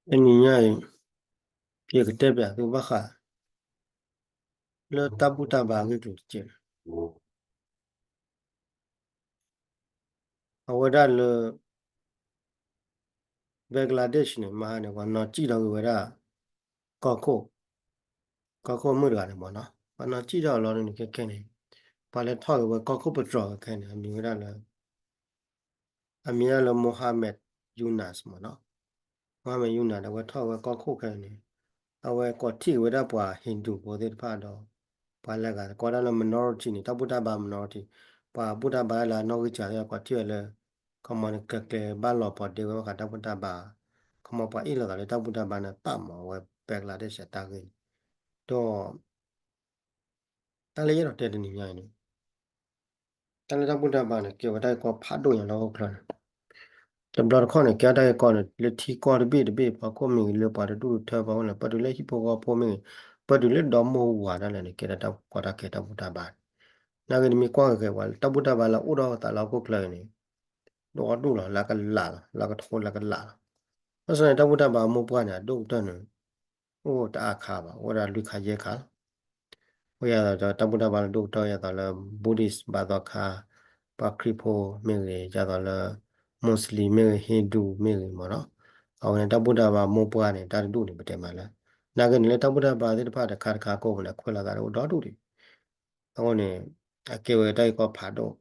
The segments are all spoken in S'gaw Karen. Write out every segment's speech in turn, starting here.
တနံၤညါအံၤ ယကတဲပျးသုဘၣ်ဃး လၢတၢ်ဘူၣ်တၢ်ဘါအဂ့ၢ်အကျိၤတက့ၢ်. အဝဲဒၣ်လၢ Bangladesh န့ၣ် မဟါန့ၣ် ပှၤနီၢ်စံၣ်ထီၣ်က့ၤဝဲဒၣ် ကီၢ်ခိၣ်, ကီၢ်ခိၣ်မုၣ်တဂၤန့ၣ်မ့ၢ်နီၤ, ပှၤနီၢ်စံၣ်ထီၣ်အလီၢ်န့ၣ် ခဲခဲန့ၣ် ပှၤလဲၤထီၣ်က့ၤဝဲကီၢ်ခိၣ်ပတြီၤခဲခဲန့ၣ် အမံၤဝဲဒၣ်လၢ အမံၤဒၣ်လၢ Mohammed Yunus မ့ၢ်နီၤ. Mohammed Yunus ဒီးအဝဲထီၣ်ဝဲကီၢ်ခိၣ်ခဲန့ၣ် အဝဲကိးထီၣ်က့ၤဝဲဒၣ်ပှၤ Hindu ဖိသ့ၣ်တဖၣ်ဒီး ပှၤလၢအဂၤကိးဒၣ်လၢ minority န့ၣ် တၢ်ဘူၣ်တၢ်ဘါ minority ပှၤဘူၣ်တၢ်ဘါလၢအနီၣ်ဂံၢ်စှၤသ့ၣ်ကိးထီၣ်ဝဲလၢ ခီမီန့ၣ် ကျဲၤကျဲၤဘၣ်လီၤပီၤဒ့ဝဲဘၣ်ဃးတၢ်ဘူၣ်တၢ်ဘါ, ခီမီပှၤအ့ၣ်လိာ်သးလၢတၢ်ဘူၣ်တၢ်ဘါန့ၣ် ပာ်မၤဝဲ Bangladesh အတၢ်ဂ့ၢ်န့ၣ် ဒီး တၢ်လၢယအဲၣ်ဒိးတဲတနံၤညါအံၤန့ၣ် တၢ်လၢတၢ်ဘူၣ်တၢ်ဘါန့ၣ် ကဲဝဲတၢ်ဂ့ၢ်ကီဖးဒိၣ်ညါလၢဟီၣ်ခိၣ်ချၢန့ၣ်, တဘျီတခီၣ်န့ၣ် ကဲတၢ်ဂ့ၢ်ကီန့ၣ် လၢထံကီၢ်တဘ့ၣ်တဘ့ၣ် ဖီခိၣ်မ့ၢ်ဂ့ၤ လၢပှၤတဒူၣ်တထၢ ဖီခိၣ်န့ၣ် ပၢၢ်တုၤလၢဟံၣ်ဖိဃီဖိမ့ၢ်ဂ့ၤ ပၢၢ်တုၤလၢဒီမိၢ်ဝၤဒၣ်လဲာ်န့ၣ် ကဲဒၣ်တၢ်ကီတၢ်ခဲတၢ်ဘူၣ်တၢ်ဘါန့ၣ်, နာ်ဂ့ၤနမ့ၢ်ကွၢ်က့ၤခဲပှၤ တၢ်ဘူၣ်တၢ်ဘါလၢအအိၣ်ဒီးသးလၢဟီၣ်ခိၣ်ချၢအံၤန့ၣ် ဒိၣ်အီၣ်ဒူၣ်လီၤ လၢကလးလီၤ လၢကထိလၢကလးလီၤ. ဘၣ်ဆၣ်န့ၣ် တၢ်ဘူၣ်တၢ်ဘါအမိၢ်ပှၢ်န့ၣ် အဒိၣ်ကတၢၢ်န့ၣ် အိၣ်တအါခါဘၣ် အိၣ်ဝဲဒၣ်လွံၢ်ခါယဲၢ်ခါလီၤ. အဃိယသိးတၢ်ဘူၣ်တၢ်ဘါလၢဒိၣ်ကတၢၢ်ယသိးလၢ Buddhist ဘါသီခါ ပှၤခရံာ်ဖိမ့ၢ်ဂ့ၤ ယသိးလၢ Muslim မ့ၢ်ဂ့ၤ Hindu မ့ၢ်ဂ့ၤမ့ၢ်နီၤ, အဝဲန့ၣ်တၢ်ဘူၣ်တၢ်ဘါအမိၢ်ပှၢ်န့ၣ် တၢ်တဒူၣ်န့ၣ် ပတဲမးလၢ နာ်ဂ့ၤန့ၣ်လၢတၢ်ဘူၣ်တၢ်ဘါသ့ၣ်တဖၣ်တခါတခါကိးပူၤန့ၣ် အခွဲးလိာ်သးအိၣ်ဒီဒူၣ်ဒံး အဃိန့ၣ် အကဲဝဲတၢ်ဂ့ၢ်ကီဖးဒိၣ်,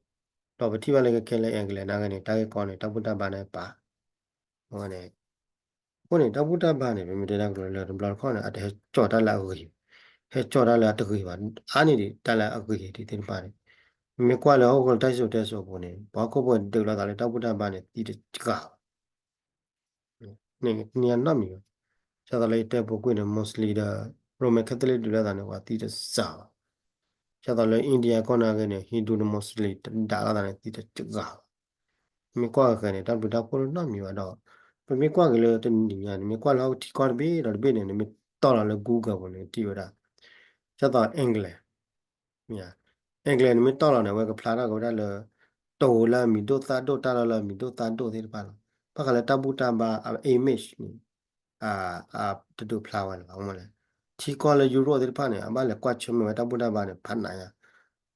ဒီးပထံၣ်ဘၣ်လၢခဲခဲလၢ England နာ်ဂ့ၤန့ၣ် တၢ်ဂ့ၢ်ကီန့ၣ် တၢ်ဘူၣ်တၢ်ဘါန့ၣ်ပာ်, အဃိန့ၣ် အဃိန့ၣ် တၢ်ဘူၣ်တၢ်ဘါန့ၣ် ပမ့ၢ်တဲတၢ်ကတိၤလၢတဘျီတခီၣ်န့ၣ် အတဟဲကၠီၣ်တၢ်လၢအဂ့ၤ, ဟဲကၠီၣ်တၢ်လၢအတဂ့ၤဘၣ်, အါန့ၢ်ဒံးတၢ်လၢအဂ့ၤဒံးသ့ၣ်တဖၣ်န့ၣ်, မ့ၢ်ကွၢ်လၢဟီၣ်ခိၣ်တၢ်စံၣ်စိၤတဲစိၤအပူၤန့ၣ် ပှၤဟီၣ်ခိၣ်ဖိဒုးလိာ်သးလၢတၢ်ဘူၣ်တၢ်ဘါန့ၣ် သံတစှၤဘၣ် န့ၣ်နီတမံၤဘၣ်. ဒ်သိးလၢယတဲပူၤကွံာ်န့ၣ် Muslim ဒီး Roman Catholic ဒုးလိာ်သးန့ၣ် ပှၤသံတစှၤဘၣ်. ဒ်သိးလၢ India ကီၢ်နာ်ဂ့ၤန့ၣ် Hindu ဒီး Muslim တဒုးလိာ်သးန့ၣ်သံတစှၤဘၣ်. မ့ၢ်ကွၢ်က့ၤန့ၣ် တၢ်ဘျုးတၢ်ဖှိၣ်နီတမံၤဘၣ်ဒီး ပမ့ၢ်ကွၢ်က့ၤလၢတနံၤညါန့ၣ် မ့ၢ်ကွၢ်လၢဟီၣ်ထံကီၢ်တဘ့ၣ်ဒီးတဘ့ၣ်န့ၣ် နမ့ၢ်တီၢ်လီၤလၢ Google ပူၤန့ၣ် နထံၣ်ဝဲဒၣ် ဒ်သိး England မ့ၢ်ဧါ, England န့ၣ်မ့ၢ်တီၢ်လီၤန့ၣ် အဝဲကဖျါထီၣ်က့ၤဝဲဒၣ်လၢ တိၤလၢအမံၤဒိၣ်သၣ်ဒိၣ် တၢ်လီၢ်လၢအမံၤဒိၣ်သၣ်ဒိၣ်သ့ၣ်တဖၣ်လီၤ. ဘၣ်ဃးလၢတၢ်ဘူၣ်တၢ်ဘါအ image န့ၣ် တဒုးဖျါဝဲလၢၤဘၣ်မ့ၢ်လဲၣ်. ထံကီၢ်လၢ Europe သ့ၣ်တဖၣ်န့ၣ် အဘၣ်လဲၤကွၢ်ဆၢၣ်မဲာ်ဝဲတၢ်ဘူၣ်တၢ်ဘါန့ၣ် ဖးနးညါ,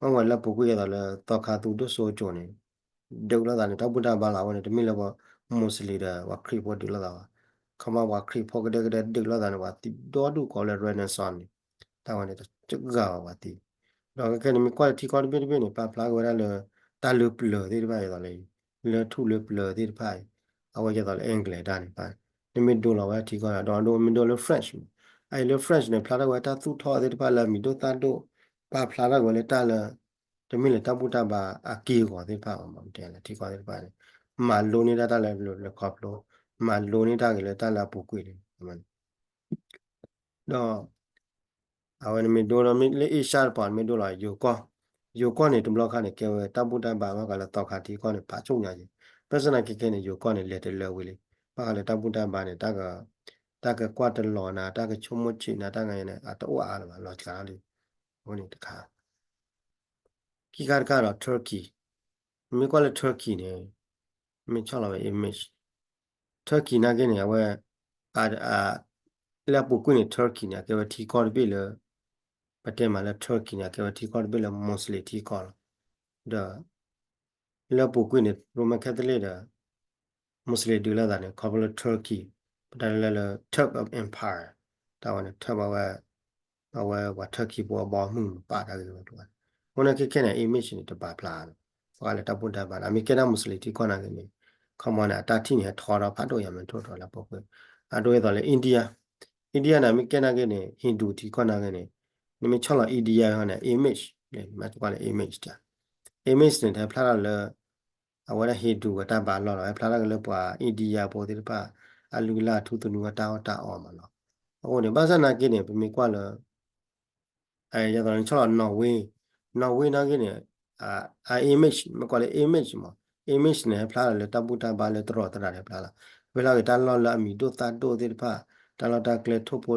မ့ၢ်ဝဲလၢပူၤကွံာ်ယသိးလၢ သီခါသူဒိၣ်စိကၠိန့ၣ် ဒုးလိာ်သးန့ၣ် တၢ်ဘူၣ်တၢ်ဘါလီၤ. အဝဲန့ၣ် တမ့ၢ်လၢပှၤ Muslim ဒီးပှၤခရံာ်ဖိဒုးလိာ်သးဘၣ်. ခီမီပှၤခရံာ်ဖိကဒဲကဒဲဒုးလိာ်သးန့ၣ် ပှၤသံဒိၣ်ဒူၣ်ကိးလၢ Renaissance န့ၣ် တၢ်ဝဲန့ၣ်တစှၤဘၣ်ပှၤသံ ဒီးခဲခဲန့ၣ် မ့ၢ်ကွၢ်လၢထံကီၢ်တဘ့ၣ်တဘ့ၣ်န့ၣ် ပာ်ဖျါက့ၤဝဲဒၣ်လၢ တၢ်လၢပျၢၤသ့ၣ်တဖၣ်အံၤသိးလၢ လၢထူၣ်လၢပျၢၤသ့ၣ်တဖၣ်အံၤ အဝဲယသိးလၢ England တၢ်န့ၣ် နမ့ၢ်ဒိလီၤဝဲထံကီၢ်ဒီး ဒိ မ့ၢ်ဒိလၢ French မ့ၢ် အအံၤလၢ French န့ၣ် ဖျါထီၣ်ဝဲတၢ်သူၣ်ထီၣ်သ့ၣ်တဖၣ်လၢအမံၤဒိၣ်သၣ်ဒိၣ် ပာ်ဖျါထီၣ်က့ၤဝဲလၢတၢ်လၢ တမ့ၢ်လၢတၢ်ဘူၣ်တၢ်ဘါအက့ၢ်အဂီၤသ့ၣ်တဖၣ်ဘၣ်မ့ၢ် တဲလၢထံကီၢ်သ့ၣ်တဖၣ်န့ၣ် မၤလိန့ၢ်တၢ်တၢ်လၢလၢခီဖျိ မၤလိန့ၢ်တၢ်ဂ့ၤလၢတၢ်လၢအပူၤကွံာ်န့ၣ် ဒီး အဝဲန့ၣ်မ့ၢ်ဒိလီၤလၢ Asia တပၤ မ့ၢ်ဒိလီၤ ယိၤကီၢ်, ယိၤကီၢ်န့ၣ် တဘျီခါန့ၣ် ကဲဝဲတၢ်ဘူၣ်တၢ်ဘါဘၣ်ဃးလၢသီခါထံကီၢ်န့ၣ် ဖးဆူညါက့ၤ, ဘၣ်ဆၣ်သနာ်က့ခဲန့ၣ် ယိၤကီၢ်န့ၣ် လဲၤတလၢဝံၤလံ, ဘၣ်ဃးလၢတၢ်ဘူၣ်တၢ်ဘါန့ၣ် တၢ်ကကွၢ်တလီၤနၤ တၢ်ကဆိကမိၣ်ဆံးနၤ တၢ်ဂၤန့ၣ် အတအိၣ်အါလၢၤဘၣ် လီၤစှၤထီၣ်လံ, အဃိန့ၣ်တခါ ခံခါတခါဒီး Turkey, နမ့ၢ်ကွၢ်လၢ Turkey န့ၣ် မ့ၢ်ဆီၣ်လီၤဝဲ image, Turkey နာ်က့န့ၣ် အဝဲ လၢအပူၤကွံာ်န့ၣ် Turkey န့ၣ် အကဲဝဲထံကီၢ်တဘ့ၣ်လၢ ပတဲမးလၢ Turkey န့ၣ် အကဲဝဲထံကီၢ်တဘ့ၣ်လၢ Muslim ထံကီၢ်လီၤ, ဒီး လၢအပူၤကွံာ်န့ၣ် Roman Catholic ဒီး Muslim ဒုးလိာ်သးန့ၣ် ခီဖျိလၢ Turkey ပတဲလၢလၢ Turk of Empire တၢ်ဝဲန့ၣ် Turk အဝဲ အဝဲပှၤ Turkey ဖိအဘီအမုၢ်မပာ်တၢ်ဂ့ၤဝဲတဝဲ, အဃိန့ၣ်ခဲခဲန့ၣ် image န့ၣ် တပာ်ဖျါလီၤ, ပှၤလၢတၢ်ဘူၣ်တၢ်ဘါန့ၣ် အမ့ၢ်ကဲဒၣ် Muslim ထံကီၢ်နာ်က့န့ၣ် ခီမီန့ၣ် အတၢ်ထံၣ်န့ၣ် ဟဲထီဒီးဖးဒိၣ်ယၤမ့ၢ်ထိၣ်ထီလၢပူၤကွံာ်, အဒိဒ်သိးလၢ India, India န့ၣ် မ့ၢ်ကဲနာ်က့န့ၣ် Hindu ထံကီၢ်နာ်က့န့ၣ် နမ့ၢ်ဆီၣ်လီၤ India န့ၣ် image န့ၣ် မ့ၢ်ကွၢ်လၢ image တၢ် image န့ၣ် တဟဲဖျါထီၣ်လၢ အဝဲဒၣ် Hindu အတၢ်ဘါလီၢ်လီၤ, ဟဲဖျါထီၣ်က့ၤလၢပှၤ India ဖိသ့ၣ်တဖၣ် အလုၢ်အလၢ်ထူသနူအတၢ်အီၣ်တၢ်အီမးလီၤ. အဃိန့ၣ် ဘၣ်ဆၣ်နာ်က့န့ၣ် ပမ့ၢ်ကွၢ်လၢ ယသိးန့ၣ် ဆီၣ်လီၤ Norway, Norway နာ်က့န့ၣ် အ image မ့ၢ်ကွၢ်လၢ image မး, image န့ၣ် ဟဲဖျါထီၣ်လၢတၢ်ဘူၣ်တၢ်ဘါလၢတရီတရီတၢ်ဖျါလီၤ, ဖဲလီၤက့ၤတၢ်လီၢ်လၢအမံၤဒိၣ်သၣ်ဒိၣ်သ့ၣ်တဖၣ်, တၢ်လီၢ်တၢ်ကျဲထိၣ်ဖိ,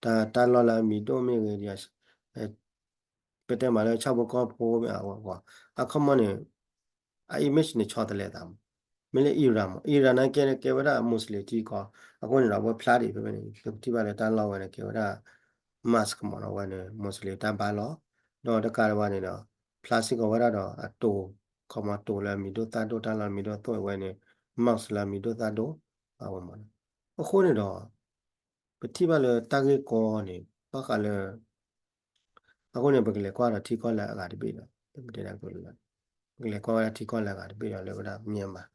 တၢ်လီၢ်လၢအမံၤဒိၣ်မ့ၢ်ဂ့ၤ ပတဲမးလၢဆၣ်ဖိကီၢ်ဖိမ့ၢ်အဂီၢ် အခီမီန့ၣ် အ image န့ၣ် ဆီတလဲသးမး, မ့ၢ်လၢ Iran မး Iran နာ်က့န့ၣ် ကဲဝဲဒၣ် Muslim ထံကီၢ် အဃိန့ၣ်ဒီး အဝဲဖျါဒံးဖဲဖဲန့ၣ် ပထံၣ်ဘၣ်လၢတၢ်လီၢ်ဝဲန့ၣ် ကဲဝဲဒၣ် mosque မးနီၤ ဝဲန့ၣ် Muslim တၢ်ဘါလီၢ် ဒီးတကးဒံးဘၣ်န့ၣ်ဒီး ဖျါစ့ၢ်ကီးဝဲဒၣ်ဒီးအတိၤ ခီမီတိၤလၢအမံၤဒိၣ်သၣ်ဒိၣ် တၢ်လီၢ်မံၤဒိၣ်သၣ်ဒိၣ်ဝဲန့ၣ် mosque လၢအမံၤဒိၣ်သၣ်ဒိၣ် အဝဲမးနီၤ အဃိန့ၣ်ဒီး ပထံၣ်ဘၣ်လၢတၢ်ဂ့ၢ်ကီန့ၣ် ဘၣ်ဃးလၢ အဃိန့ၣ် ပကလဲၤကွၢ်ဒီးထံကီၢ်လၢအဂၤတဘ့ၣ်ဒီး ပတဲဒၣ်ကလၢ ပကလဲၤကွၢ်ဝဲဒၣ်ထံကီၢ်လၢအဂၤတဘ့ၣ်ဒီး လၢဝဲဒၣ် Myanmar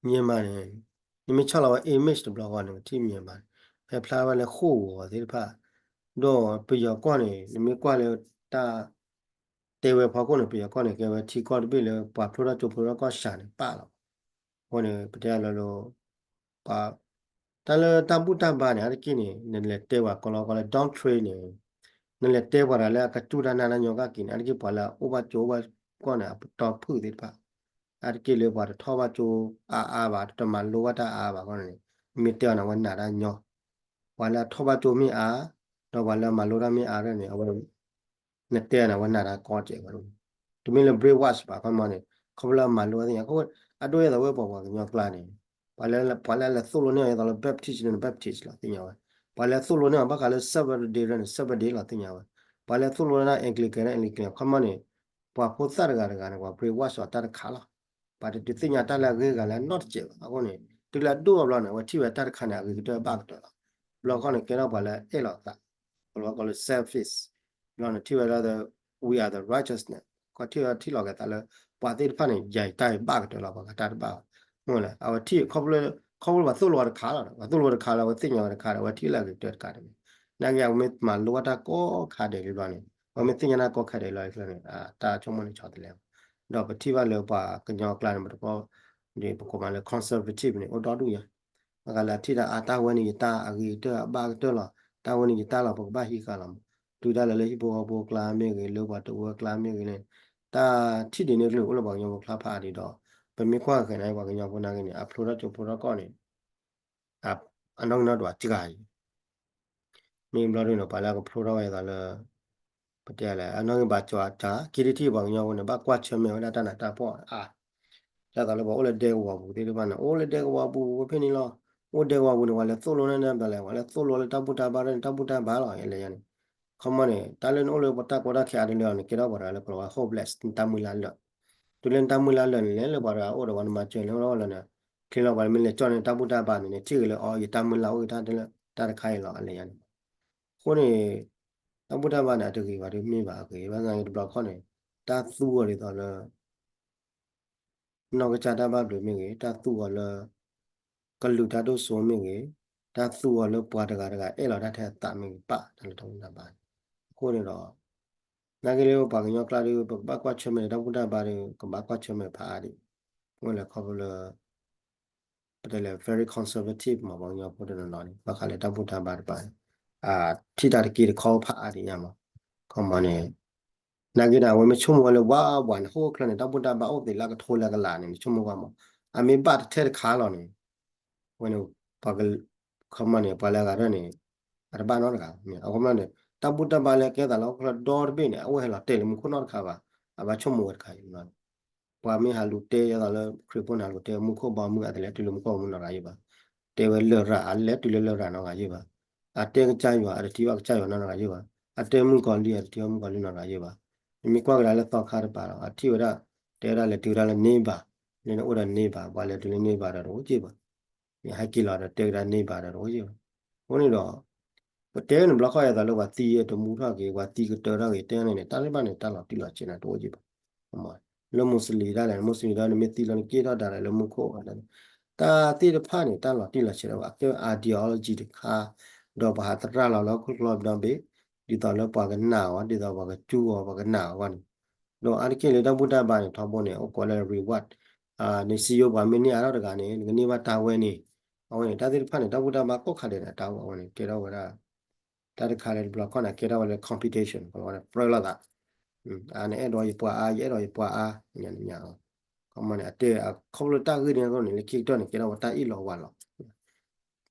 Myanmar န့ၣ် နမ့ၢ်ဆီၣ်လီၤဝဲ image တဘျီဃီန့ၣ် ပထံၣ် Myanmar န့ၣ် ဟဲဖျါဝဲလၢဃိာ်ဂီၤသ့ၣ်တဖၣ် ဒီးပယီၤကီၢ်န့ၣ် နမ့ၢ်ကွၢ်လၢတၢ် တဲဝဲဖီခိၣ်န့ၣ် ပယီၤကီၢ်န့ၣ် ကဲဝဲထံကီၢ်တဘ့ၣ်လၢပှၤဖျိထီၣ်ကၠိဖျိထီၣ်ကီၢ်စှၤန့ၣ် ပာ်လီၤ အဃိန့ၣ် ပတဲလၢလၢ ပှၤ တၢ်လၢတၢ်ဘူၣ်တၢ်ဘါန့ၣ် အါတက့ၢ်န့ၣ် နလဲၤတဲပှၤကလီကလီလၢ doctrine န့ၣ် နလဲၤတဲပှၤတဂၤလၢအကစူၢ်တၢ်နာ်တၢ်ညီကၣ်က့ၤန့ၣ် အါတက့ၢ်ပှၤလၢအအိၣ်ဘၣ်ကၠိအိၣ်ဘၣ်ကီၢ်န့ၣ် အပတီၢ်ဖုၣ်သ့ၣ်တဖၣ် အါတက့ၢ်လၢပှၤတထီၣ်ဘၣ်ကၠိအါအါဘၣ် တမၤလိဘၣ်တၢ်အါဘၣ်အဃိန့ၣ် မ့ၢ်တဲအီၤန့ၣ် အဝဲနာ်တၢ်ညီ ပှၤလၢအထီၣ်ဘၣ်ကၠိမ့ၢ်အါ ဒီးပှၤလၢအမၤလိတၢ်မ့ၢ်အါန့ၣ် အဝဲ နတဲန့ၣ် အဝဲနာ်တၢ်ကီကဲးဝဲ တမ့ၢ်လၢ brainwash ဘၣ် ခီမီန့ၣ် ခီဖျိလၢအမၤလိအသ့ၣ်ညါ အဒိအယဲၢ်သးဝဲပှၤပှၤကညီကျါန့ၣ် ပှၤလၢ ပှၤလၢအလဲၤသိၣ်လိန့ၢ်အီၤဒ်သိးလၢ Baptist န့ၣ် Baptist လီၤသ့ၣ်ညါဝဲ ပှၤလၢသိၣ်လိန့ၢ်အီၤဘၣ်ဃးလၢ Seventh Day န့ၣ် Seventh Day လီၤသ့ၣ်ညါဝဲ ပှၤလၢသိၣ်လိန့ၢ် Anglican န့ၣ် Anglican ခီမီန့ၣ် ပှၤဖိသၣ်တဂၤတဂၤန့ၣ် ပှၤ brainwash အီၤတၢ်တခါလီၤ ပှၤတဒုးသ့ၣ်ညါတၢ်လၢအဂ့ၤဂၤလၢအနီတစဲးဘၣ် အဃိန့ၣ် တုၤလၢအဒိၣ်အဘျီန့ၣ် အဝဲထံၣ်ဝဲတၢ်တခါန့ၣ် အဂ့ၤကတၢၢ်ဘၣ်ကတၢၢ်လီၤ ဘျီခီန့ၣ် ကဲထီၣ်ပှၤလၢအအဲၣ်လီၤသး ပှၤကီလၢ selfish ဘျီန့ၣ် ထံၣ်ဝဲဒၣ် we are the righteousness ကီထံၣ်ဝဲထံၣ်လီၤက့ၤသးလၢ ပှၤသ့ၣ်တဖၣ်န့ၣ် ယၤအံၤတၢ်အံၤဘၣ်ကတၢၢ်လီၤ ပှၤဂၤတၢ်တဘၣ်ဘၣ် မ့ၢ်လဲၣ် အဝဲထံၣ်ခီဖျိ ခီဖျိပှၤသိၣ်လိအီၤတခါလီၤ ပှၤသိၣ်လိအီၤတခါလီၤ အဝဲသ့ၣ်ညါဝဲတခါဒီး အဝဲထံၣ်လၢအဂ့ၤကတၢၢ်တခါန့ၣ် နာ်က့အဝဲမ့ၢ်မၤလိဘၣ်တၢ်ကီခါဒဲးလံဘျီန့ၣ် အဝဲမ့ၢ်သ့ၣ်ညါတၢ်ကီခါဒဲးလီၤန့ၣ် တၢ်ဆိကမိၣ်န့ၣ်ဆီတလဲ ဒီးပထံၣ်ဘၣ်လၢပှၤကညီကျါန့ၣ် ပတကီ ပကိးမးလၢ conservative န့ၣ် အိၣ်ဒီဒူၣ်ညါ ဘၣ်ဃးလၢအထံၣ်တၢ်အါ တၢ်ဝဲန့ၣ်ယတၢ်အဂ့ၤကတၢၢ်အဘၣ်ကတၢၢ်လီၤ တၢ်ဝဲန့ၣ်ယတၢ်လီၤ ပကဘၣ်ဟံးဃာ်လီၤမး တုၤဒၣ်လဲာ်လၢဟံၣ်ဖိဃီဖိကျါမ့ၢ်ဂ့ၤ လၢပှၤတဝၢကျါမ့ၢ်ဂ့ၤန့ၣ် တၢ်ထံၣ်ဒ်န့ၣ်ကလုာ်အိၣ်လၢပှၤကညီဖိကျါဖးအါဒံးဒီး ပမ့ၢ်ကွၢ်ဃဲၤန့ၣ် ပှၤကညီဖိနာ်က့န့ၣ် အဖျိထီၣ်ကၠိဖျိထီၣ်ကီၢ်န့ၣ် အနီၣ်ဂံၢ်နီၣ်ဒွးစှၤအံၤ မ့ၢ်ဘျီဒ်န့ၣ် ပှၤလၢအကဖျိထီၣ်ဝဲဒ်သိးလၢ ပတဲလဲၣ် အနီၣ်ဂံၢ်ဘၣ်ကၠီအတၢ် ခံထံၣ်ထံၣ်ပှၤကညီဖိန့ၣ် ဘၣ်ကွၢ်ဆၢၣ်မဲာ်ဝဲဒၣ်တၢ်နးတၢ်ဖှီၣ်အါ ဒ်သိးလၢပှၤအိၣ်လၢဒဲကဝီၤပူၤသ့ၣ်တဖၣ်န့ၣ် အိၣ်လၢဒဲကဝီၤပူၤဝဲဖဲန့ၣ်လီၤ အိၣ်ဒဲကဝီၤပူၤန့ၣ် ပှၤလဲၤသိၣ်လိန့ၢ်ဒ်လဲၣ် ပှၤလဲၤသိၣ်လိလၢတၢ်ဘူၣ်တၢ်ဘါန့ၣ် တၢ်ဘူၣ်တၢ်ဘါလီၤ ယလဲၤယါန့ၣ် ခီမီန့ၣ် တၢ်လၢနအိၣ်လၢပတၢ်ကီတၢ်ခဲအါတလၢအီၤန့ၣ် ကဲထီၣ်ပှၤတဂၤလၢကလီၤဝဲ hopeless နတၢ်မုၢ်လၢ်လၢာ် တုၤလၢနတၢ်မုၢ်လၢ်လၢာ်န့ၣ် လဲၤလၢပှၤတဂၤအိၣ်ဒီးပှၤနမၤစၢၤန့ၣ် အိၣ်လီၤန့ၣ် ချ့လီၤပှၤမ့ၢ်လဲၤကၠီၣ်န့ၢ်တၢ်ဘူၣ်တၢ်ဘါန့ၣ်န့ၣ် ထံၣ်ဂ့ၤလၢအီၤ ယတၢ်မုၢ်လၢ်အိၣ်ဂ့ၤတၢ်တလၢ တၢ်တခါအံၤလီၤ အလဲၤယါန့ၣ် အဃိန့ၣ် တၢ်ဘူၣ်တၢ်ဘါန့ၣ် အတဂ့ၤဘၣ်ဒ်မ့ၢ်ဘၣ်အဂ့ၤ ဘၣ်ဆၣ်န့ၣ်တဘျီခီန့ၣ် တၢ်သူအီၤဒ်သိးလၢ နီၢ်ကစၢ်တၢ်ဘၣ်ဘျုးမ့ၢ်ဂ့ၤ, တၢ်သူအီၤလၢ ကလုာ်တၢ်ဒိၣ်စိမ့ၢ်ဂ့ၤ, တၢ်သူအီၤလၢပှၤတဂၤတဂၤအဲၣ်လီၤတၢ်ထဲအသးမ့ၢ်ဂ့ၤ ပာ်တၢ်လၢတၢ်ဘူၣ်တၢ်ဘါန့ၣ်. အဃိန့ၣ်ဒီး နာ်က့လၢပှၤကညီကျါဒီး ပကဘၣ်ကွၢ်ဆၢၣ်မဲာ်ဒီးတၢ်ဘူၣ်တၢ်ဘါဒီး ကဘၣ်ကွၢ်ဆၢၣ်မဲာ်ဖးအါဒံး, မ့ၢ်လၢခီဖျိလၢ ပတဲလၢ very conservative မ့ၢ်ပှၤကညီဖိတနီၤနီၤန့ၣ် ဘၣ်ဃးလၢတၢ်ဘူၣ်တၢ်ဘါတဖၣ်န့ၣ် ထံၣ်တၢ်တက့ၢ်တခီဖးအါဒံးညါမး, ခီမီန့ၣ် နာ်က့ဒီး အဝဲမ့ၢ်ဆိကမိၣ်ဝဲလၢဝးဝးန့ၣ် ဟိၣ်ခိၣ်ချၢန့ၣ် တၢ်ဘူၣ်တၢ်ဘါအိၣ်သ့လၢကထိလၢကလးန့ၣ် နဆိကမိၣ်ကွၢ်မး, အမ့ၢ်ဘၣ်တထဲတခါလီၤန့ၣ် အဝဲန့ၣ် ပှၤက ခီမီန့ၣ် ပှၤလၢအဂၤဒၢၣ်န့ၣ် အတဘၣ်နီတဂၤ, အဃိမီန့ၣ် တၢ်ဘူၣ်တၢ်ဘါလၢကဲသးလၢဟီၣ်ခိၣ်ချၢဒီတဘ့ၣ်န့ၣ် အအိၣ်ဟဲလီၤတဲာ်လၢမူခိၣ်နီတခါဘၣ်, အဘၣ်ဆိကမိၣ်ဝဲတခါအံၤ ပှၤမ့ၢ်ဟးလူၤတဲယဲသိးလၢခရံာ်ဖိန့ၣ် ဟးလူၤတဲမူခိၣ်ဘီမုၢ် အတလဲၤတုၤလၢမူခိၣ်ဘီမုၢ်နီတဂၤယဲၢ်ဘၣ်, တဲဝဲလရာ် အလဲၤတုၤလၢလရာ်နီတဂၤယဲၢ်ဘၣ်, အတဲကစၢ်ယွၤ အတထံၣ်ဘၣ်ကစၢ်ယွၤနီတဂၤယဲၢ်ဘၣ်, အတဲမုၣ်ကီၤလံၢ် အတထံၣ်ဘၣ်မုၣ်ကီၤလံၢ်နီတဂၤယဲၢ်ဘၣ်, နမ့ၢ်ကွၢ်ကဒါလၢသီခါတပၤဒီး အထံၣ်ဝဲဒၣ် တဲဝဲဒၣ်လဲၤတုၤဝဲဒၣ်လၢ neighbor, လၢနအိၣ်ဒီး neighbor ပှၤလဲၤတုၤလၢ neighbor ဒီးတအိၣ်က့ၢ်ဘၣ် နဟဲက့ၤလီၤဒီးတဲကဒါ neighbor ဒီးတအိၣ်က့ၢ်ဘၣ်, အဃိန့ၣ်ဒီး ပတဲန့ၣ်ဘျီခီယဲသိးလၢပှၤသံတမူထီၣ်က့ၤ ပှၤသံကတၢၢ်ထီၣ်က့ၤ တဲန့ၣ်န့ၣ် တၢ်သ့ၣ်တဖၣ်န့ၣ် တၢ်လီၤတံၢ်လီၤဆဲးန့ၣ်တအိၣ်က့ၢ်ဘၣ်, လၢ Muslim ဒၣ်လဲာ် Muslim ဒီးနမ့ၢ်သံလီၤနက့ၢ်ထီၣ်ဒၣ်လဲာ်လၢမူခိၣ် တၢ်သ့ၣ်တဖၣ်န့ၣ် တၢ်လီၤတံၢ်လီၤဆဲးဒီး အကဲ ideology တခါ, ဒီးပှၤဟးသရၣ်လီၤလၢဟီၣ်ခိၣ်ချၢဘျီဘ့ၣ်, ဒ်သိးလၢပှၤကနာ်အီၤ ဒ်သိးပှၤကစူၢ်အီၤ ပှၤကနာ်အီၤအဂီၢ်န့ၣ်, ဒီးအါတက့ၢ်လၢတၢ်ဘူၣ်တၢ်ဘါန့ၣ် ထီဘိန့ၣ် အိၣ်ကိးလၢ reward, နစံယိပှၤမ့ၢ်န့ၢ်အါထီၣ်တဂၤန့ၣ် နကန့ၢ်ဘၣ်တၢ်ဝဲန့ၣ်, အဝဲန့ၣ် တၢ်သ့ၣ်တဖၣ်န့ၣ် တၢ်ဘူၣ်တၢ်ဘါကိးခါဒဲးန့ၣ် တၢ်အိၣ်အဝဲန့ၣ် ကဲထီၣ်ဝဲဒၣ် တၢ်တခါလၢတဘျီခီန့ၣ် ကဲထီၣ်ဝဲလၢ competition ကလီၤဝဲဒၣ်ပြၢလိာ်သး, နအဲၣ်ဒိးယပှၤအါ ယအဲၣ်ဒိးယပှၤအါ ညါန့ၣ်ညါလီၤ, ခီမီန့ၣ် အတဲ ခီဖျိတၢ်ဂ့ၢ်န့ၣ်အဃိန့ၣ် လၢခံကတၢၢ်န့ၣ် ကဲထီၣ်ဝဲတၢ်အ့ၣ်လိာ်ဝါလိာ်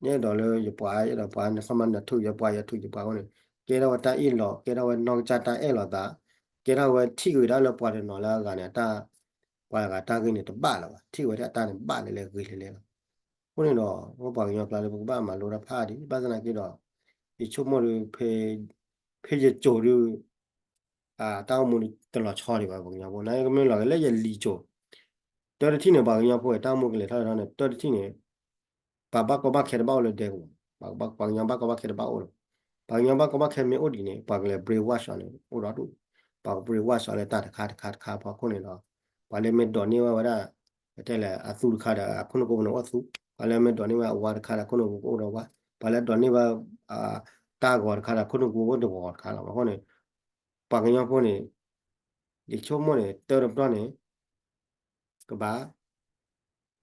ယအဲၣ်ဒိးလၢယပှၤ ယအဲၣ်ဒိးပှၤ နခီမီနထုးယပှၤ ယထုးယပှၤအဃိန့ၣ် ကဲထီၣ်ဝဲတၢ်အ့ၣ်လိာ် ကဲထီၣ်ဝဲနီၢ်ကစၢ်တၢ်အဲၣ်လိာ်သး, ကဲထီၣ်ဝဲထံၣ်က့ၤဝဲဒၣ်လၢပှၤတနီၤလၢအဂၤန့ၣ် အတၢ်, ပှၤအဂၤတၢ်ဂ့ၢ်န့ၣ် တဘၣ်လၢၤဘၣ်, ထံၣ်ဝဲဒၣ်အတၢ်န့ၣ်ဘၣ်လဲၤလဲၤဂ့ၤလဲၤလဲၤလီၤ. အဃိန့ၣ်ဒီး ပှၤကညီကျါလၢပကဘၣ်မၤလိတၢ်ဖးဒံး ဘၣ်ဆၣ်သနာ်က့ဒီး ယဆိကမိၣ်ဒီး ဖဲယကိၤဒီး တၢ်အိၣ်မူတလီၤဆီဒံးဘၣ် ပှၤကညီဖိ နာ်က့ကမ့ၢ်လီၤက့ၤလၢယလံၤကိၤ တၢတထံၣ်န့ၣ် ပှၤကညီဖိတၢ်အိၣ်မူကလဲၤထီၣ်လဲၤထီန့ၣ် တၢတထံၣ်န့ၣ် ပှၤဘၣ်ကီဘၣ်ခဲတဘၣ်အိၣ်လၢဒဲကဝီၤ, ပှၤကညီဘၣ်ကီဘၣ်ခဲတဘၣ်အိၣ်လၢၤဘၣ်. ပှၤကညီဘၣ်ကီဘၣ်ခဲမ့ၢ်အိၣ်ဒံးန့ၣ် ပှၤကလဲၤ brainwash အီၤန့ၣ် အိၣ်ဒီဒူၣ်, ပှၤက brainwash အီၤလၢတၢ်တခါတခါတခါအဖီခိၣ်န့ၣ်ဒီး ပှၤလၢမ့ၢ်ဒိးန့ၢ်ဝဲဝဲဒၣ် ပတဲလဲၣ် အသူတခါဒီး အခိၣ်နူာ်ကိးပူၤန့ၣ်အိၣ်သူ, ပှၤလၢမ့ၢ်ဒိးန့ၢ်ဝဲအဝါတခါဒီး အခိၣ်နူာ်ကိးပူၤကအိၣ်ဒီးဝါ, ပှၤလၢဒိးန့ၢ်ဝဲ တၢ်ဂီၤတခါဒီး အခိၣ်နူာ်ကိးပူၤကအိၣ်တဂီၤတခါလီၤ. အဃိန့ၣ် ပှၤကညီဖိန့ၣ် ယဆိကမိၣ်န့ၣ် တၢတပတီၢ်န့ၣ် ကဘၣ်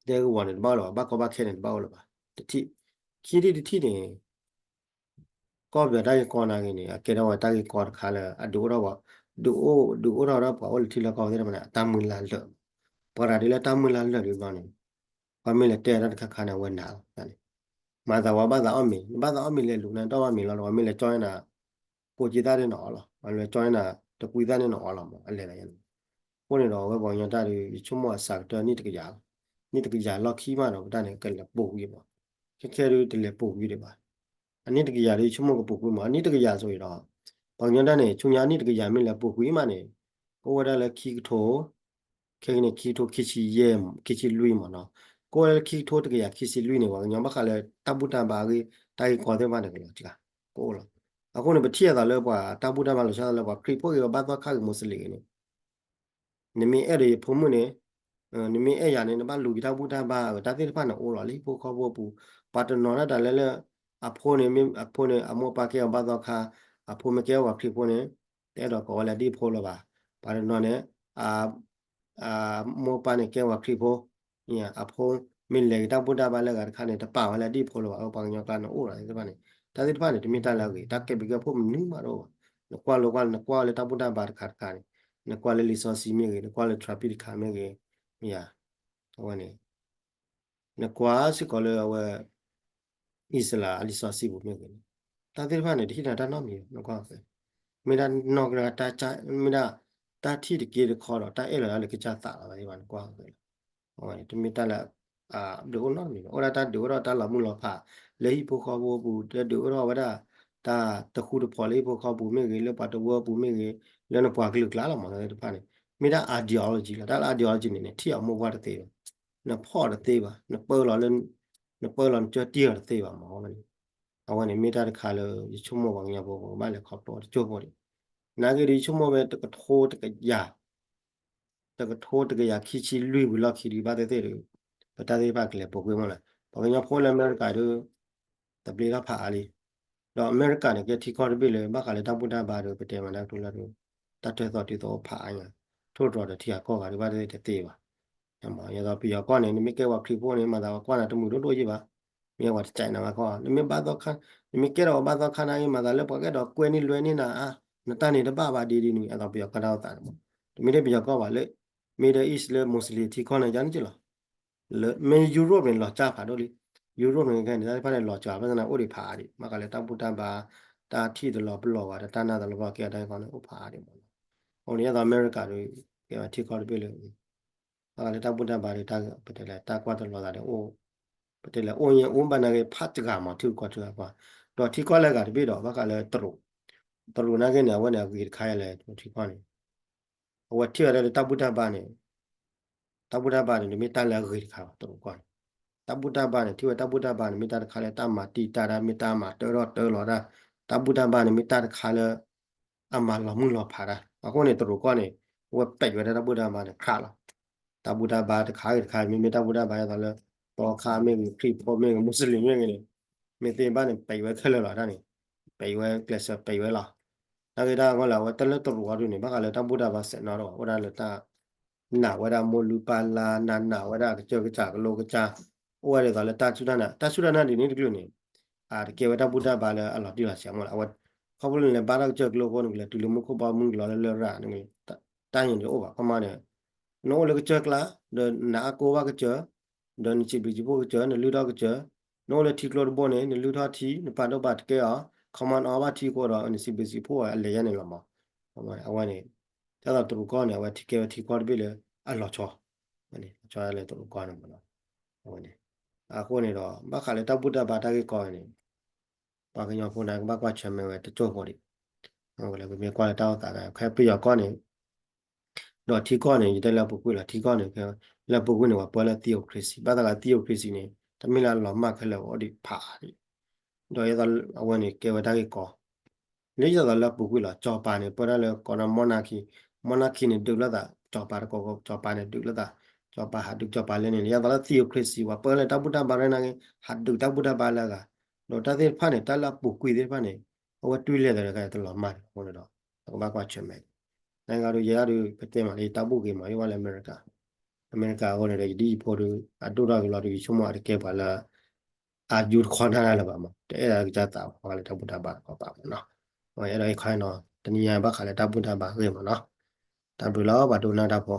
ဒဲကဝီၤန့ၣ်တဘၣ်အိၣ်လၢၤဘၣ်, ဘၣ်ကီဘၣ်ခဲန့ၣ်တဘၣ်အိၣ်လၢၤဘၣ်, တထံၣ်. ခံထံၣ်တထံၣ်န့ၣ် ကီၢ်ပယီၤတၢ်ဂ့ၢ်ကီနာ်က့န့ၣ် အကဲထီၣ်ဝဲတၢ်ဂ့ၢ်ကီတခါလၢ အဒုးအိၣ်ထီၣ်ဝဲ, ဒုးအိၣ် ဒုးအိၣ်ထီၣ်ဝဲဒၣ်ပှၤအိၣ်လၢထံလီၢ်ကီၢ်သ့ၣ်တဖၣ်န့ၣ် အတၢ်မုၢ်လၢ်လၢာ်, ပှၤတဂၤဒ်လၢတၢ်မုၢ်လၢ်လၢာ်ဒ်ဘျီန့ၣ် ပှၤမ့ၢ်လဲၤတဲတၢ်တခါခါန့ၣ် အဝဲနာ်လီၤန့ၣ်, မၤသးဝဲဘၣ်သးအီၣ်မ့ၤ, နဘၣ်သးအီၣ်မ့ၤလဲၤလူၤန့ၣ် တၢ်ဘၣ်မ့ၤလီၤ, ပှၤမ့ၢ်လဲၤကၠီန့ၢ်နၤ ကိးက့သၣ်န့ၣ်နအီၣ်လီၤ, ပှၤလဲၤကၠီန့ၢ်နၤ တကွံသၣ်န့ၣ်နအီၣ်လီၤမး အလဲၤလီၤယါန့ၣ်. အဃိန့ၣ်ဒီး အဝဲပှၤကညီတၢ်ဒီး ယဆိကမိၣ်အစှၤကတၢၢ်နံၣ်တကယၤလီၤ, နံၣ်တကယၤလီၢ်ခံမးဒီး ပတၢ်န့ၣ် ကလဲၤပိာ်ကွံာ်မး, ခဲခဲဒုးတလဲၤပိာ်ကွံာ်ဒံးဘၣ်. အနံၣ်တကယၤဒီး ယဆိကမိၣ်ကပိာ်ကွံာ်မး, အနံၣ်တကယၤဆိအံၤဒီး ပှၤကညီတၢ်န့ၣ် ဆူညါအနံၣ်တကယၤမ့ၢ်လဲၤပိာ်ကွံာ်မးန့ၣ် ကအိၣ်ဝဲဒၣ်လၢခံကထိ ခဲကနံၣ်ခံကထိခံဆံယဲၢ် ခံဆံလွံၢ်မးနီၤ, ကအိၣ်ဝဲဒၣ်လၢခံကထိတကယၤခံဆံလွံၢ်န့ၣ် ပှၤကညီဘၣ်ဃးလၢတၢ်ဘူၣ်တၢ်ဘါအဂ့ၢ် တၢ်ဂ့ၢ်ကီသ့ၣ်တဖၣ်န့ၣ် ကလီၤစှၤ ကအိၣ်လီၤ. အဃိန့ၣ် ပထံၣ်အသးလၢပှၤတၢ်ဘူၣ်တၢ်ဘါလီၤဆီသးလၢပှၤခရံာ်ဖိဂ့ၤ ပှၤဘၣ်သီခါဂ့ၤ မိၤစလ့ၣ်ဂ့ၤန့ၣ် နမ့ၢ်အဲၣ်ဒီးယဖိမုၣ်န့ၣ် နမ့ၢ်အဲၣ်ယၤန့ၣ် နဘၣ်လူၤယတၢ်ဘူၣ်တၢ်ဘါ တၢ်သ့ၣ်တဖၣ်န့ၣ်အိၣ်လီၤလၢဟံၣ်ဖိဃီဖိအပူၤ, ပှၤတနီၤဒၣ်တၢ်လၢလၢ အဖိန့ၣ် မ့ၢ်အဖိန့ၣ် အမိၢ်ပၢ်ကဲအီၤဘၣ်သီခါ, အဖိမ့ၢ်ကဲအီၤပှၤခရံာ်ဖိန့ၣ် တအဲၣ်ဒိးကိးဝဲလၢဒ်ဖိလၢၤဘၣ်, ပှၤတနီၤန့ၣ် အမိၢ်ပၢ်န့ၣ်ကဲပှၤခရံာ်ဖိ, အဖိမ့ၢ်လဲၤဂ့ၤတၢ်ဘူၣ်တၢ်ဘါလၢအဂၤတခါန့ၣ် တပာ်ဝဲလၢဒ်ဖိလၢၤဘၣ်, ပှၤကညီကျါန့ၣ်အိၣ်လီၤသ့ၣ်တဖၣ်န့ၣ် တၢ်သ့ၣ်တဖၣ်န့ၣ် တမ့ၢ်တၢ်လၢအဂ့ၤ, တၢ်ကဲဘျုးကဲဖှိၣ်မနုၤမးတအိၣ်ဘၣ်, နကွၢ်လိကွၢ် နကွၢ်လၢတၢ်ဘူၣ်တၢ်ဘါတခါတခါန့ၣ်, နကွၢ်လၢလံာ်စီဆှံမ့ၢ်ဂ့ၤ, နကွၢ်လၢ traffic တခါမ့ၢ်ဂ့ၤ, မ့ၢ်ယၤ, အဝဲန့ၣ် နကွၢ်စ့ၢ်ကီးလၢအဝဲ အံၣ်စရ့လးအလံာ်စီဆှံပူၤမ့ၢ်ဂ့ၤန့ၣ်, တၢ်သ့ၣ်တဖၣ်န့ၣ် တဟ့ၣ်နၤတၢ်နီတမံၤဘၣ်, နကွၢ်, မ့ၢ်ဒၣ်နီၢ်ကရၢတၢ်, မ့ၢ်ဒၣ်တၢ်ထံၣ်တက့တခီဒီး တၢ်အဲၣ်လီၤဒၣ်လၢကစၢ်သးလီၤသ့ၣ်တဖၣ် နကွၢ်, အဝဲန့ၣ် တမ့ၢ်တၢ်လၢ ဒုးအိၣ်နီတမံၤဘၣ်, အိၣ်ဒၣ်တၢ်ဒုးအိၣ်ထီၣ်တၢ်လီၤမုၢ်လီၤဖး လၢဟံၣ်ဖိဃီဖိပူၤ, တၢ်ဒုးအိၣ်ထီၣ်ဝဲဒၣ် တၢ်တဃူတဖိးလၢဟံၣ်ဖိဃီပူၤမ့ၢ်ဂ့ၤ, လၢပှၤတဝၢပူၤမ့ၢ်ဂ့ၤ, လၢနပှၤကလုာ်ကျါလီၤမး တၢ်သ့ၣ်တဖၣ်န့ၣ်, မ့ၢ်ဒၣ် ideology လီၤ, တၢ်လၢ ideology န့ၣ်န့ၣ် ထံၣ်အီၤမိၢ်ပှၢ်တသ့ဘၣ်, နဖီၣ်အီၤတသ့ဘၣ်, နပၢလီၤလၢ နပၢလီၤနကၢတံၢ်အီၤတသ့ဘၣ်မး, အဝဲန့ၣ် အဝဲန့ၣ်မ့ၢ်တၢ်တခါလၢ ယဆိကမိၣ်ပှၤကညီဖိ ပကဘၣ်လဲၤခီဖျိတကၠိဖိဒံး, နာ်က့ဒီး ယဆိကမိၣ်ဝဲတကထိတကယၤ တကထိတကယၤခံဆံလွံၢ်ဝံၤလီၢ်ခံဒံးဘၣ်သ့ၣ်သ့ၣ်ဒီး ပတၢ်သ့ၣ်တဖၣ်ကလဲၤပိာ်ကွံာ်မးလၢၤ, ပှၤကညီဖိလၢအမဲရကၤဒီး သဘျ့ထီၣ်ဖးအါလံ, ဒီးအမဲရကၤန့ၣ် ကဲထံကီၢ်တဘ့ၣ်လၢ ဘၣ်ဃးလၢတၢ်ဘူၣ်တၢ်ဘါဒီး ပတဲမၤတၢ်ကတိၤလၢ တၢ်ထွဲသီတံၢ်သီအိၣ်ဖးအါညါ, ထိၣ်တြီၤဒီးထံဂၤကီၢ်ဂၤဒံးဘၣ်သ့ၣ်သ့ၣ်တသ့ဘၣ်, ယသိးပယီၤကီၢ်န့ၣ် နမ့ၢ်ကဲပှၤခရံာ်ဖိန့ၣ် မၤသးပှၤကွၢ်နၤတမုာ်ဒိၣ်ဒိၣ်ယံၣ်ဘၣ်, မ့ၢ်ပှၤတကးနၤဘၣ်ခီ, နမ့ၢ်ဘၣ်သီခါ, နမ့ၢ်ကဲထီၣ်ပှၤဘၣ်သီခါနာ်က့ မၤသးလၢပှၤကအဲၣ်ဒိးကွဲန့ၢ်လွဲန့ၢ်နၤအါ, နတၢ်န့ၣ်တဘၣ်ဘၣ်ဒ်ဒ်န့ၣ် အသိးပယီၤကီၢ်တၢ်အိၣ်သးန့ၣ်မး, တမ့ၢ်ထဲပယီၤကီၢ်ဘၣ်လၢ Middle East လၢ Muslim ထံကီၢ်န့ၣ် ယါန့ၣ်က့လီၤ, လၢ မ့ၢ် Europe န့ၣ် လီၤကၢ်ဖးဒိၣ်လံ, Europe န့ၣ် ခဲန့ၣ် တၢ်သ့ၣ်တဖၣ်န့ၣ် လီၤကၢ် ဘၣ်ဆၣ်သနာ်က့ အိၣ်ဒံးဖးဒံး ဘၣ်ဃးလၢတၢ်ဘူၣ်တၢ်ဘါ, တၢ်ထံၣ်တလီၤပလိာ်ဘၣ်ဒီး တၢ်နၢ်တလီၤပလိာ်ကဲအတၢ်ဂ့ၢ်ကီန့ၣ် အိၣ်ဖးဒံးမး, အိၣ်န့ၣ် ယသိးအမဲရကၤဒီး ကဲဝဲထံကီၢ်တဘ့ၣ်လၢ ဘၣ်ဃးလၢတၢ်ဘူၣ်တၢ်ဘါဒီး ပတဲလဲၣ် တၢ်ကွၢ်တလီၤသးဒီးအိၣ်, ပတဲလဲၣ် အိၣ်ညါအိၣ်ဘၣ်နာ်က့ ဖးတဂၤမး ထံဂုၤကီၢ်ဂၤ, ဒီးထံကီၢ်လၢအဂၤတဘ့ၣ်ဒီး ဘၣ်ဃးလၢတရူး, တရူးနာ်က့န့ၣ် အဝဲန့ၣ် အဂ့ၤတခါယလဲၣ်ထံကီၢ်န့ၣ် အဝဲထံၣ်ဝဲဒၣ်လၢတၢ်ဘူၣ်တၢ်ဘါန့ၣ်, တၢ်ဘူၣ်တၢ်ဘါန့ၣ် တမ့ၢ်တၢ်လၢအဂ့ၤတခါဘၣ် တရူးကီၢ်န့ၣ်, တၢ်ဘူၣ်တၢ်ဘါန့ၣ် ထံၣ်ဝဲတၢ်ဘူၣ်တၢ်ဘါန့ၣ် မ့ၢ်တၢ်တခါလၢတၢ်မၤတံာ်တာ်တၢ် မ့ၢ်တၢ်မၤတၢထီၣ်တၢလီၤတၢ်, တၢ်ဘူၣ်တၢ်ဘါန့ၣ် မ့ၢ်တၢ်တခါလၢ အမၤလီၤမုၢ်လီၤဖးတၢ်, အဃိန့ၣ် တရူးကီၢ်န့ၣ် အဝဲပဲာ်ဝဲဒၣ်တၢ်ဘူၣ်တၢ်ဘါန့ၣ် ခရးလီၤ, တၢ်ဘူၣ်တၢ်ဘါတခါဂ့ၤတခါ မ့မ့ၢ်တၢ်ဘူၣ်တၢ်ဘါဒ်သိးလၢ သီခါမ့ၢ်ဂ့ၤ ခရံာ်ဖိမ့ၢ်ဂ့ၤ မူစလ့ၣ်မ့ၢ်ဂ့ၤန့ၣ် မ့ၢ်သ့ဘၣ်န့ၣ် ပဲာ်ဝဲခဲလၢာ်လီၤတၢ်န့ၣ်, ပဲာ်ဝဲကျဲးစၢးပဲာ်ဝဲလီၤ, နာ်က့တၢ်ဂီၢ်လၢအဝဲတၢ်လၢတရူးအီၤဒုးန့ၣ် ဘၣ်ဃးလၢတၢ်ဘူၣ်တၢ်ဘါစဲးနီၤဒီး အိၣ်ဒၣ်လၢတၢ် နာ်ဝဲဒၣ်မိၢ်လုၢ်ပၢ်လၢ် နာ်နာ်ဝဲဒၣ်ကစၢၢ်ကစၢ်ကလိကစၢ်, အိၣ်ဝဲဒ်သိးလၢတၢ်စူၢ်တၢ်နာ် တၢ်စူၢ်တၢ်နာ်ဒ်န့ၣ်တကလုာ်န့ၣ် အတကဲဝဲတၢ်ဘူၣ်တၢ်ဘါလၢအလီၤတံၢ်လီၤဆဲးမးလၢအဝဲ, ခီဖျိလၢနလဲၤဘါထီၣ်ကစၢၢ်ကလိအဃိ နကလဲၤတုၤလၢမူခိၣ်ဘီမုၢ်ကလီလၢလရာ်န့ၣ် တၢ်ညါန့ၣ်တအိၣ်ဘၣ် ခီမးန့ၣ်, နအိၣ်လၢကစၢၢ်ကျါ ဒီးနအါကိဘၣ်ကစၢၢ်, ဒီးနစံးဘျုးစံးဖှိၣ်ကစၢၢ် နလုၢ်ထီၣ်ကစၢၢ်, နအိၣ်လၢထံကျိတဘိန့ၣ် နလုၢ်ထီၣ်ထံ နပာ်ဒိၣ်ပာ်တကဲအီၤ ခီမးနအီဘၣ်ထံအဃိဒီး နစံးဘျုးစံးဖှိၣ်အီၤအလဲၤယါန့ၣ်လီၤမး, အဝဲန့ၣ်, ဒ်သိးတရူးကီၢ်န့ၣ် အဝဲထံကဲဝဲထံကီၢ်တဘ့ၣ်လၢအလီၤဆီ, လီၤဆီလၢတရူးကီၢ်န့ၣ်မ့ၢ်နီၤ. အဝဲန့ၣ် အဃိန့ၣ်ဒီး ဘၣ်ဃးလၢတၢ်ဘူၣ်တၢ်ဘါတၢ်ဂ့ၢ်ကီန့ၣ် ပှၤကညီဖိန့ၣ် ကဘၣ်ကွၢ်ဆၢၣ်မဲာ်ဝဲတစိၢ်ဖိဒံး, လၢပမ့ၢ်ကွၢ်လၢတၢ်အိၣ်သးန့ၣ် ခဲပယီၤကီၢ်န့ၣ် ဒီးထံကီၢ်န့ၣ် ယတဲလၢအပူၤကွံာ်လီၤ. ထံကီၢ်န့ၣ် လၢအပူၤကွံာ်န့ၣ် ပှၤပၢလၢ theocracy ဘၣ်သးလၢ theocracy န့ၣ် တမ့ၢ်လၢအလီၤမၢ်ခဲလၢာ်အိၣ်ဒံးဖးဒံး, ဒီးယသးအဝဲန့ၣ် ကဲဝဲတၢ်ဂ့ၢ်ကီ လၢယသးလၢအပူၤကွံာ်လီၤ. စီၤပၤန့ၣ် ပၢတၢ်လၢကိးနီၤ monarchy, monarchy န့ၣ် ဒုးလိာ်သး စီၤပၤတကိး စီၤပၤန့ၣ် ဒုးလိာ်သး, စီၤပၤဟးဒုး စီၤပၤလဲန့ၣ် ယသးလၢ theocracy ပှၤပၢလၢတၢ်ဘူၣ်တၢ်ဘါရဲၣ်နာ်က့ ဟးဒုးတၢ်ဘူၣ်တၢ်ဘါလၢအဂၤ, ဒီးတၢ်သ့ၣ်တဖၣ်န့ၣ် တၢ်လၢအပူၤကွံာ်သ့ၣ်တဖၣ်န့ၣ် အဝဲတွံၢ်လဲၤသးတခါတလီၤမၢ်န့ၣ်အဃိန့ၣ်ဒီး ပကဘၣ်ကွၢ်ဆၢၣ်မဲာ်, နကဒုးယဲဒၣ်ဒုး ပတဲမးလၢယတၢ်ဘူၣ်ဂ့ၤမး ယဘၣ်လၢအမဲရကၤ, အမဲရကၤအဃိန့ၣ်ဒီး ယဒ်ယဖိဒုး အဒိၣ်ထီၣ်က့ၤလီၤဒီး ယဆိကမိၣ်အတကဲပှၤလၢ အယူတခီနၢ်လၢၤဘၣ်မး, တအဲၣ်ဒိးကစၢ်သးပှၤလၢတၢ်ဘူၣ်တၢ်ဘါတခီပၤမးနီၤ. အဝဲအဲၣ်ဒိးအံၤခီနီၤ တနံၤညါဘၣ်ဃးလၢတၢ်ဘူၣ်တၢ်ဘါဂ့ၢ်မးနီၤ. တၢ်ဘျုးလီၤ ပှၤဒိကနၣ်တၢ်ဖိ